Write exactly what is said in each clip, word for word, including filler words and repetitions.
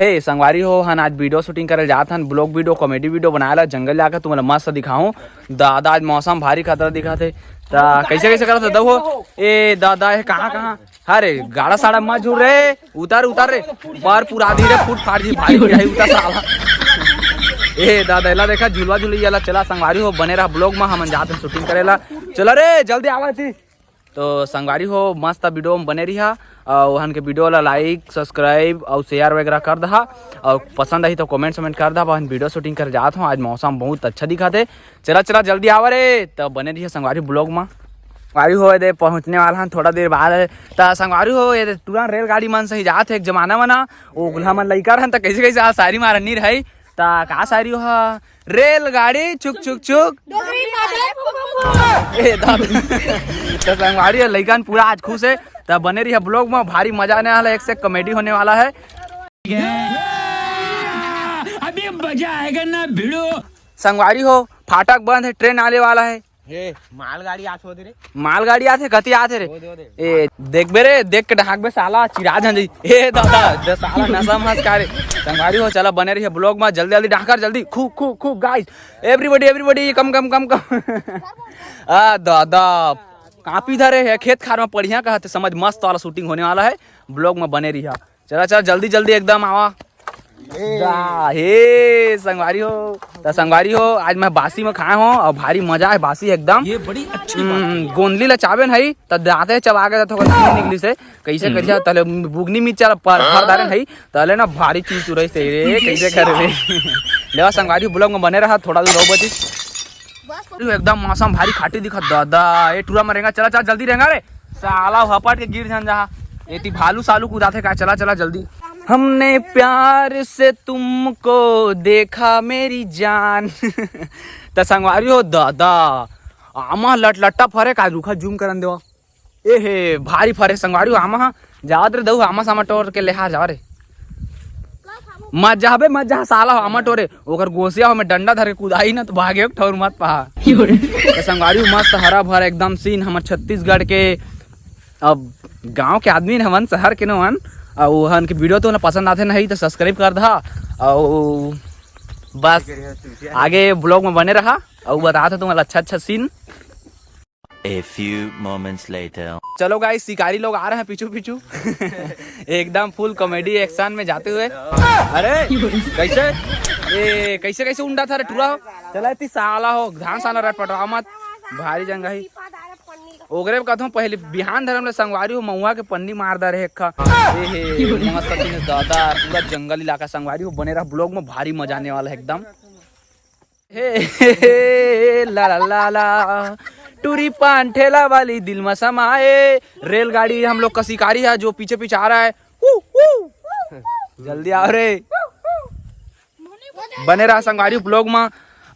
हे संगवारी हो, हन आज वीडियो शूटिंग करे जात हन, ब्लॉग वीडियो, कॉमेडी वीडियो बनाए ला जंगल जाके तुमन ला मस्त दिखाऊं। दादा, आज मौसम भारी खतरा दिखत हे। त कैसे कैसे करत हे दऊ हो? ए दादा, हे कहाँ कहाँ? अरे गाड़ा साड़ा मत झूल रे, उतर उतर रे, पर पूरा धीरे फूट फाड़ जी भारी गिराई उतर साला। ए दादा, एला देखा झुलवा झुलई वाला। चला संगवारी हो, बने रहा ब्लॉग में, हमन जात हन शूटिंग करे ला। चला रे, जल्दी आवा थी। तो संगवारी हो, मस्त वीडियो में बने रहा, और हन के वीडियो ला लाइक, सब्सक्राइब और शेयर वगैरह कर दहा, और पसंद आही तो कमेंट वमेंट कर दहा। हन वीडियो शूटिंग कर जात हूँ, आज मौसम बहुत अच्छा दिखत हे। चला चला, जल्दी आवा रे, तो बने रहिए संगवारी ब्लॉग में। संगवारी हो, दे पहुँचने वाला हन थोड़ा देर बाद। त संगवारी हो, ये तुरंत रेलगाड़ी मन से ही जात हे एक जमाना में ना, ओगला मन लइका रहन त कैसे कैसे आ शायरी मारन नहीं रही। त का शायरी हो? रेलगाड़ी चुक चुक चुक। डोकरी मारे फुक फुक फुक। ए दादा। त संगवारी हो, लइकन पूरा आज खुश हे। त बने रहिए ब्लॉग में, भारी मजा आने वाला है, एक से कॉमेडी होने वाला है। अभी मजा आएगा ना भिड़ो। संगवारी हो, फाटक बंद है, ट्रेन आने वाला है। हे, मालगाड़ी आत होत रे। मालगाड़ी आत हे, कति आत हे रे? ओ दे, ओ दे। ए, देखबे रे, देख के डहाकबे साला, चिरा झन जाई। ए दादा, दे साला नशा मत करे। संगवारी हो, चला बने रहिए ब्लॉग में, जल्दी जल्दी डहाकर, जल्दी। खू खू खू, गाइस, एवरीबॉडी, एवरीबॉडी, कम कम कम कम। आ दादा, कापी धरे है, खेत खार में पढ़िया कहते समझ, मस्त वाला शूटिंग होने वाला है। ब्लॉग में बने रहिए। चला चला, जल्दी जल्दी एकदम आवा। दा, हे संगवारी हो, त संगवारी हो, आज मैं बासी में खाए हूँ और भारी मजा है बासी एकदम। ये बड़ी अच्छी बात है। हम्म, गोंदली ला चाबे नहीं त दांते चबा के थोड़ा निकली से। कैसे हम्म। कैसे तले बुगनी मिर्चा ला पर भर डारे नहीं, तले ना भारी चीज चुराई से रे, कैसे करबे? लेवा संगवारी, ब्लॉग में बने रहा, थोड़ा दूर रहो बची। एकदम मौसम भारी खाटी दिखत दादा। ए टूरा मरेगा, चला चला जल्दी रहेगा रे। साला हपट के गिर झन जहा। एती भालू सालू कुदाथे का, चला चला जल्दी। हमने प्यार से तुमको देखा मेरी जान। त संगवारी हो दादा, आमा लटलट्टा फरे का, रुखा जूम करन देवा। ए हे, भारी फरे संगवारी हो आमा हा। जावत रे दऊ, आमा सामा टोर के लेहा जाव रे। मत जाबे, मत जा साला हो, आमा टोरे। ओकर गोसिया हो में डंडा धर के कुदाई ना तो भागे एक ठौर मत पहा। त संगवारी हो, मस्त हरा भरा एकदम सीन हमर छत्तीसगढ़ के। अब गांव के आदमी न हवन, शहर के न हवन। अउ हन के वीडियो तो ना पसंद आथे नहीं तो सब्सक्राइब कर दहा। अउ बस आगे ब्लॉग में बने रहा, अउ बताते तुमन अच्छा अच्छा scene. A few moments later। चलो गाइस, शिकारी लोग आ रहे हैं पीछू पीछू। एकदम फुल कॉमेडी एक्शन में जाते हुए। अरे कैसे, ए कैसे कैसे उंडा था रे टूरा? चला इतनी साला हो, धान साला रट पटवा मत। भारी जंगा ही। ओकरे कहत हूँ, पहले बिहान धरम ले संगवारी हो, महुआ के पन्नी मार दा रहे एक खा। ए हे, मस्त सीन दादा, पूरा जंगल इलाका संगवारी हो, बने रहा ब्लॉग में, भारी मजा आने वाला है एकदम। हे, हे, हे, ला, ला, ला, ला। टूरी पान ठेला वाली दिल में समाए। रेलगाड़ी हम लोग का शिकारी है जो पीछे पीछे आ रहा है। हू, हू। जल्दी आओ रे। बने रहा संगवारी ब्लॉग में।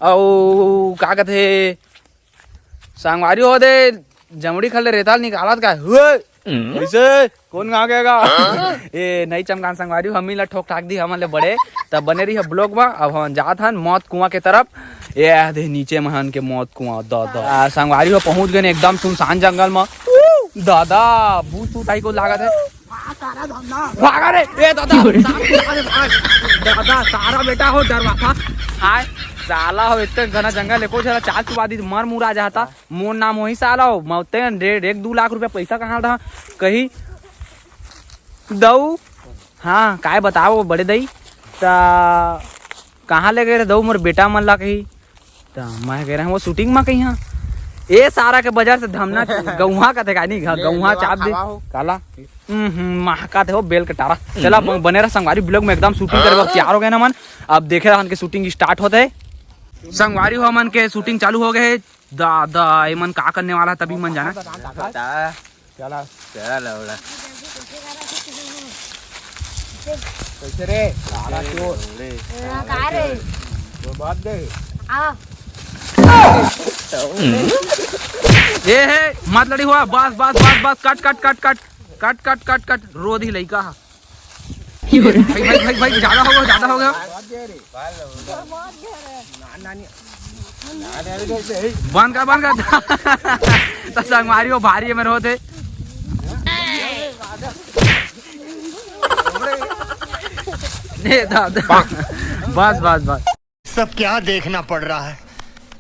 अउ का कहते संगवारी हो दे, जमड़ी खले रेताल निकालत का हुए। कैसे? कौन गा गएगा? ए, नहीं चमकान संगवारी, हम ही ला ठोक ठाक दी, हमन ले बड़े। तब बने रही ब्लॉग में। अब हम जात हन मौत कुआं के तरफ। ए, दे नीचे महन के मौत कुआं, दादा। आ, संगवारी हो पहुंच गए एकदम सुनसान जंगल में। ऊ, दादा, भूत उठाई को लागत है। भागा रे, ए दादा, सारा बेटा हो डरवा था। हाय, साला हो इतने घना जंगल, एको झला चाल चुबा दी, मर मुरा जाता। मोर नाम वही साला हो, मैं उत्ते डेढ़, एक दू लाख रुपया पैसा कहाँ रहा, कही दऊ, हाँ, काय बताओ बड़े दई, त कहाँ ले गए रहे दऊ मोर बेटा मन ला कही, त मैं कह रहा हूँ वो शूटिंग में कहीं हाँ, ए सारा के बाजार से धमना गौहा का थे का नहीं, गौहा चाप दे, काला, हम्म, हम्म, महका थे हो बेल कटारा। चला, ब-, बने रहा संगवारी ब्लॉग में, एकदम शूटिंग करे वक्त तैयार हो गए ना मन। अब देखे रहन के शूटिंग स्टार्ट होते है। संगवारी हो मन के शूटिंग चालू हो गए है। दादा, ये मन का करने वाला है, तभी मन जाना। चला। चला लौड़ा। कैसे रे? सारा चोर। का रे? तो बात दे। आ। ये है, मत लड़ी हुआ, बस, बस, बस, बस, कट, कट, कट, कट, कट, कट, कट, कट, रो दी लइका हा। भाई, भाई, भाई, भाई, ज्यादा हो गया, ज्यादा हो गया। बंद कर, बंद कर। तो संगवारी हो भारी है मेरे होते। ए दादा, बस बस बस। सब क्या देखना पड़ रहा है,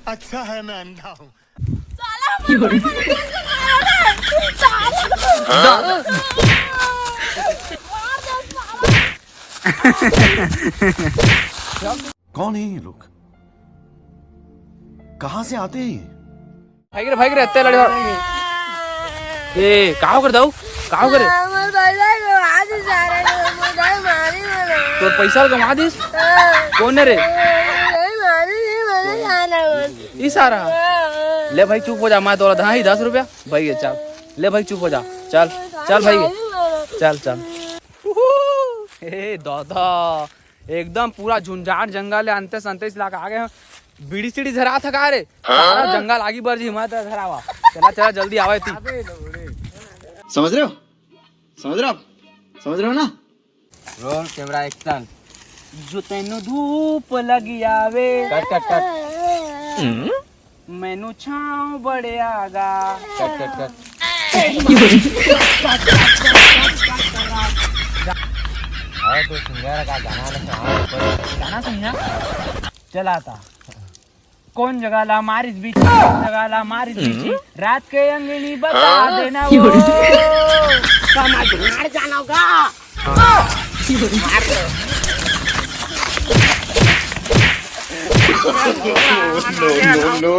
अच्छा है मैं अंधा हूँ। कौन है ये लोग? कहाँ से आते हैं ये? भाई रे, भाई रे, अत्ते लड़े हो। ए, का हो कर दाऊ? का हो करे? हमर भैया को आज सारे मुझे मारी वाला। तोर पैसा ल गंवा दिस? हाँ। कौन है रे? नहीं मारी, नहीं मारी, सारा बस। ई सारा? हाँ। ले भाई, चुप हो जा, मैं तोला धाही दस रुपया। भाई, ये चल। ले भाई, चुप हो जा। चल, चल भाई। चल, चल। उहू। ए, दादा। एकदम पूरा झुंझार जंगल है, अंते संते इलाका आ गए हैं। बीड़ी सीड़ी धरा था का रे? सारा जंगल आगी बर जी, मैं तो धरावा। चला, चला, जल्दी आवे ती। समझ रहे हो? समझ रहे हो आप? समझ रहे हो ना? Roll camera action. जो तैनू धूप लगी आवे। कट, कट, कट। मैनू छाँव बड़े आगा। कट, कट, कट। अरे तो सिंगर का गाना ना सुनाओ ऊपर। गाना सुनिया? चलाता। कौन जगह ला मारिस बीच, कौन जगह ला मारिस बीच, रात के अंगनी बता देना वो। समझ मार जाना होगा। No, no, no।